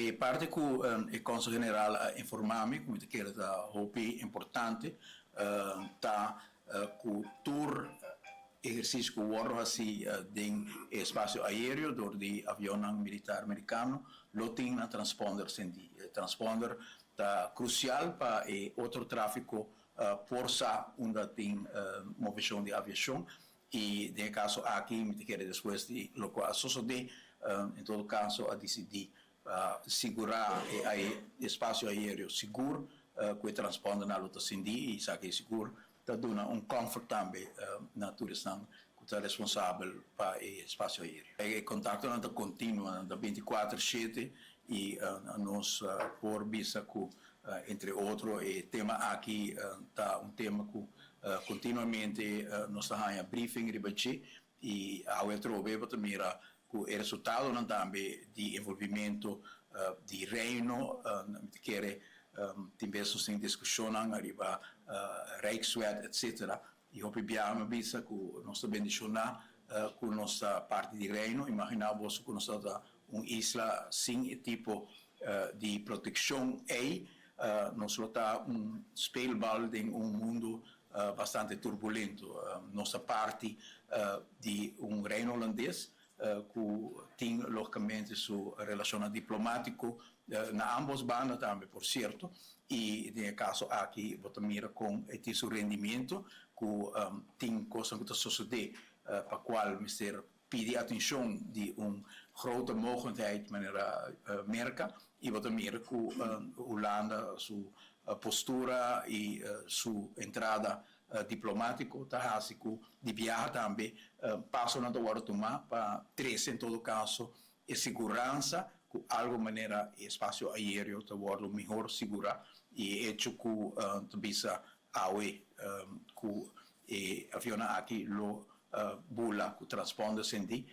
E parti ku e Konsul General a informá mi, ku mi ta kere ta hopi importante, ta ku tur ehersisio ku wòrdu hasi den e espasio aéreo dor di avionnan militar merikano lo tin nan transponder sendí. E transponder ta krusial pa e otro tráfiko por sa unda tin moveshon di aviashon i den e kaso aki mi ta kere despues di loke a sosodé en todo kaso a disidí pa sigurá e espasio aéreo sigur ku e transpondernan lo ta sendí i esaki sigur ta duna un comfort tambe na tur esnan ku ta responsabel pa e espasio aéreo. E kontaktonan ta kontinuo, nan ta bintikuater shete i nos por bisa ku entre otro e tema aki ta un tema ku kontinuamente nos ta haña briefing riba dje i awe atrobe bo ta mira ku e resultadonan tambe di envolvimento di Reino. Mi ta kere tin bes nos tin diskushonnan ariba Rijkswet etcetera i hopi biaha mi a bisa ku nos ta bendishoná ku nos ta parti di Reino. Imaginá boso ku nos tabata un isla sin e tipo di protekshon ei, nos lo ta un speelbal den un mundu bastante turbulento. Nos ta parti di un Reino Holandes ku tin logicamente su relashonnan diplomátiko na ambos banda tambe por sierto, i den e kaso aki bo ta mira kon e tin su rendimiento ku tin kosnan ku ta sosodé pa kual mester pidi atenshon di un grote mogendheid manera Merka i bo ta mira ku Hulanda su postura i su entrada diplomátiko ta hasi ku di biaha tambe pasonan ta wòrdu tumá pa trese en todo kaso e siguransa ku algu manera e espasio aéreo ta wòrdu mihor sigurá i e echo ku ta bisa awe ku e avionnan aki lo bula ku transponder sendí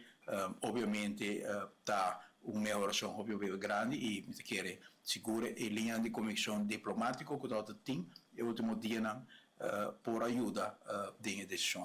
obviamente ta un mehorashon hopi hopi grandi i mi ta kere sigur e liñanan di komunikashon diplomátiko ku tabata tin e último dianan por a yuda den e desishon.